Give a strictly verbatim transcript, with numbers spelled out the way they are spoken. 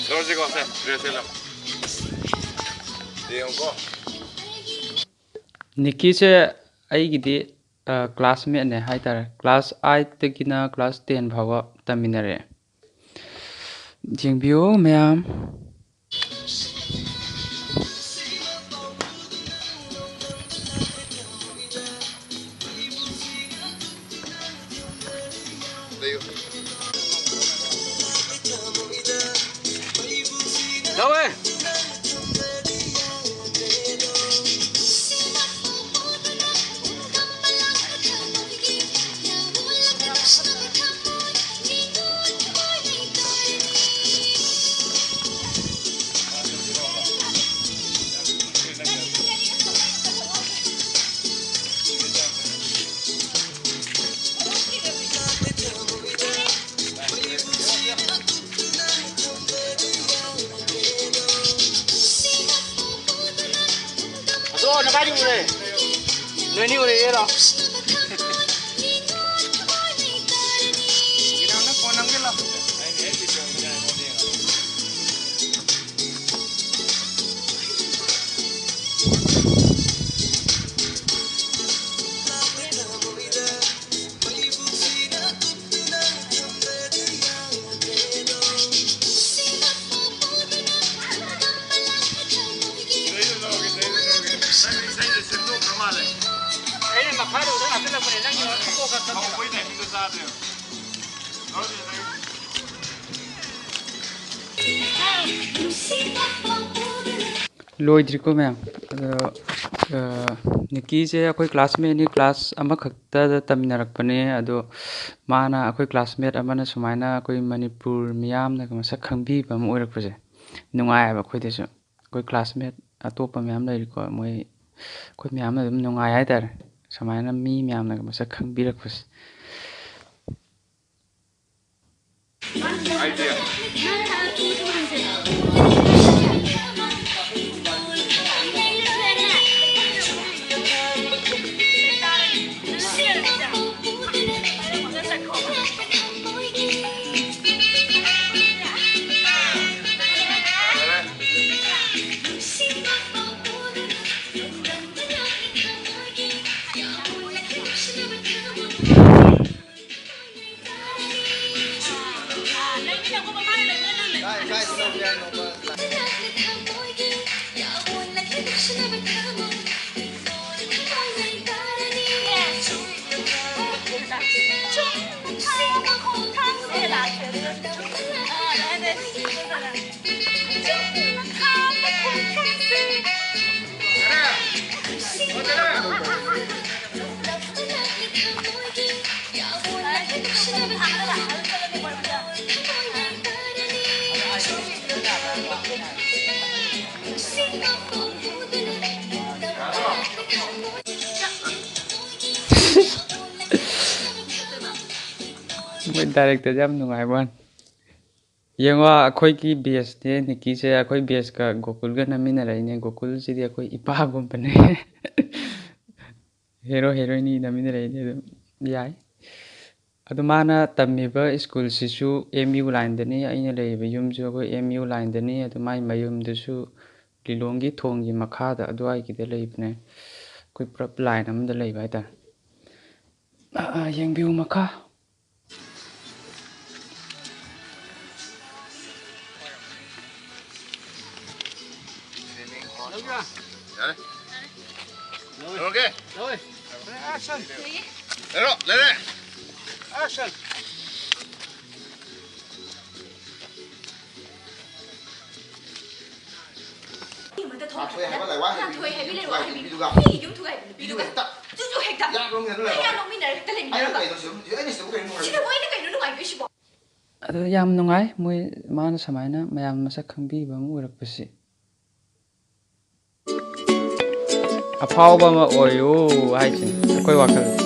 ꯂꯧꯔꯁꯤꯀꯣ, ꯁꯦ, ꯗ꯭ꯔꯦꯁꯁꯦ ꯂꯧ꯫ ꯌꯦꯡꯉꯨꯀꯣ꯫ ꯅꯤꯛꯀꯤꯁꯦ ꯑꯩꯒꯤꯗꯤ, ꯑ, ꯀ꯭ꯂꯥꯁꯃꯦꯠꯅꯦ ꯍꯥꯏꯇꯥꯔꯦ꯫ ꯀ꯭ꯂꯥꯁ ꯑꯥꯏꯠꯇꯒꯤꯅ ꯀ꯭ꯂꯥꯁ ꯇꯦꯟ ꯐꯥꯎꯕ ꯇꯝꯃꯤꯟꯅꯔꯛꯑꯦ꯫ ꯌꯦꯡꯕꯤꯌꯨ ꯃꯌꯥꯝ꯫ ꯂꯩꯌꯨ꯫ ꯂꯧꯋꯦ꯫ ꯑꯗꯣ ꯅꯕꯥꯏꯅꯤ ꯎꯔꯦ? ꯅꯣꯏꯅꯤ ꯎꯔꯦ, ꯌꯦꯔꯣ? ꯀꯩꯅꯣ, ꯅꯪ ꯐꯣꯟ ꯅꯝꯒꯦ ꯂꯥꯎ꯫ ꯑꯩꯅ ꯃꯈꯥꯗ ꯑꯣꯗꯔ ꯍꯥꯞꯆꯤꯜꯂꯛꯄꯅꯦ, ꯅꯪꯒꯤ ꯀꯣꯛ ꯈꯛꯇ ꯍꯧꯕꯩ timing ꯗꯣ ꯆꯥꯗ꯭ꯔꯦꯕ꯫ ꯂꯣꯏꯗ꯭ꯔꯤꯀꯣ ꯃꯌꯥꯝ꯫ ꯑꯗꯣ, ꯑ, ꯅꯤꯛꯀꯤꯁꯦ ꯑꯩꯈꯣꯏ ꯀ꯭ꯂꯥꯁꯃꯦꯠꯅꯤ, ꯀ꯭ꯂꯥꯁ ꯑꯃꯈꯛꯇꯗ ꯇꯝꯃꯤꯟꯅꯔꯛꯄꯅꯦ꯫ ꯑꯗꯣ ꯃꯥꯅ ꯑꯩꯈꯣꯏ ꯀ꯭ꯂꯥꯁꯃꯦꯠ ꯑꯃꯅ ꯁꯨꯃꯥꯏꯅ ꯑꯩꯈꯣꯏ ꯃꯅꯤꯄꯨꯔ ꯃꯤꯌꯥꯝꯅꯒ ꯃꯁꯛ ꯈꯪꯕꯤꯕ ꯑꯃ ꯑꯣꯏꯔꯛꯄꯁꯦ ꯅꯨꯡꯉꯥꯏꯌꯦꯕ ꯑꯩꯈꯣꯏꯗꯁꯨ꯫ ꯑꯩꯈꯣꯏ ꯀ꯭ꯂꯥꯁꯃꯦꯠ ꯑꯇꯣꯞꯄ ꯃꯌꯥꯝ ꯂꯩꯔꯤꯀꯣ, ꯃꯣꯏ, ꯑꯩꯈꯣꯏ ꯃꯌꯥꯝꯅ ꯑꯗꯨꯝ ꯅꯨꯡꯉꯥꯏ ꯍꯥꯏꯇꯥꯔꯦ, ꯁꯨꯃꯥꯏꯅ ꯃꯤ ꯃꯌꯥꯝꯅꯒ ꯃꯁꯛ ꯈꯪꯕꯤꯔꯛꯄꯁꯦ꯫ ꯃꯣꯏ ꯗꯥꯏꯔꯦꯛꯇꯔꯁꯦ ꯌꯥꯝ ꯅꯨꯡꯉꯥꯏꯕ ꯋꯥꯅꯤ꯫ ꯌꯦꯡꯉꯣ, ꯑꯩꯈꯣꯏꯒꯤ ꯕꯦꯁꯅꯦ ꯅꯤꯀꯤꯁꯦ, ꯑꯩꯈꯣꯏ ꯕꯦꯁꯀ ꯒꯣꯀꯨꯜꯒ ꯅꯝꯃꯤꯟꯅꯔꯛꯏꯅꯦ꯫ ꯒꯣꯀꯨꯜꯁꯤꯗꯤ ꯑꯩꯈꯣꯏ ꯏꯄꯥꯒꯨꯝꯕꯅꯦ꯫ ꯍꯦꯔꯣ ꯍꯦꯔꯣꯏꯅꯤ ꯅꯝꯃꯤꯟꯅꯔꯛꯏꯅꯦ, ꯑꯗꯨꯝ ꯌꯥꯏ꯫ ꯑꯗꯣ ꯃꯥꯅ ꯇꯝꯃꯤꯕ ꯁ꯭ꯀꯨꯜꯁꯤꯁꯨ ꯑꯦꯝ ꯌꯨ ꯂꯥꯏꯟꯗꯅꯤ, ꯑꯩꯅ ꯂꯩꯔꯤꯕ ꯌꯨꯝꯁꯨ ꯑꯩꯈꯣꯏ ꯑꯦꯝ ꯌꯨ ꯂꯥꯏꯟꯗꯅꯤ꯫ ꯑꯗꯨ ꯃꯥꯏ ꯃꯌꯨꯝꯗꯨꯁꯨ ꯂꯤꯂꯣꯡꯒꯤ ꯊꯣꯡꯒꯤ ꯃꯈꯥꯗ ꯑꯗꯨꯋꯥꯏꯒꯤꯗ ꯂꯩꯕꯅꯦ, ꯑꯩꯈꯣꯏ ꯄꯨꯂꯞ ꯂꯥꯏꯟ ꯑꯃꯗ ꯂꯩꯕ ꯍꯥꯏꯇꯥꯔꯦ꯫ ꯑ, ꯑ, ꯌꯦꯡꯕꯤꯌꯨ ꯃꯈꯥ꯫ ꯌꯥꯔꯦ꯫ ꯂꯧꯔꯒꯦ꯫ ꯂꯧꯔꯦ꯫ Action꯫ ꯂꯩꯔꯣ, ꯂꯩꯔꯦ꯫ Action꯫ ꯊꯣꯏ ꯍꯥꯏꯕ ꯂꯩ, ꯋꯥ ꯍꯥꯏꯕꯤꯌꯨ꯫ ꯊꯣꯏ ꯍꯥꯏꯕꯤ ꯂꯩ, ꯋꯥ ꯍꯥꯏꯕꯤꯌꯨ꯫ ꯅꯨꯄꯤꯗꯨꯒ꯫ ꯃꯤꯒꯤ ꯌꯨꯝ ꯊꯨꯒꯥꯏꯕ ꯅꯨꯄꯤꯗꯨꯒ꯫ ꯍꯦꯛꯇ꯫ ꯆꯨꯁꯨ ꯍꯦꯛꯇ꯫ ꯌꯥ ꯂꯣꯡ ꯍꯦꯛꯇ ꯂꯩꯔꯣ꯫ ꯌꯥ ꯂꯣꯡꯃꯤꯟꯅꯔ ꯍꯦꯛꯇ ꯂꯩꯃꯤꯟꯅꯔꯒ꯫ ꯑꯩꯅ ꯀꯩꯅꯣ ꯁꯤꯕꯨ, ꯑꯩꯅ ꯁꯤꯕꯨ ꯀꯩꯅꯣ ꯅꯨꯡꯉꯥꯏꯕꯤꯔꯤꯁꯤꯕꯣ? ꯑꯗꯣ ꯌꯥꯝ ꯅꯨꯡꯉꯥꯏ ꯃꯣꯏ, ꯃꯥꯅ ꯁꯨꯃꯥꯏꯅ ꯃꯌꯥꯝ ꯃꯁꯛ ꯈꯪꯕꯤꯕ ꯑꯃ ꯑꯣꯏꯔꯛꯄꯁꯤ꯫ ꯑꯐꯥꯎꯕ ꯑꯃ ꯑꯣꯏꯌꯨ ꯍꯥꯏꯁꯤꯅꯤ ꯑꯩꯈꯣꯏ ꯋꯥꯈꯜꯗ꯫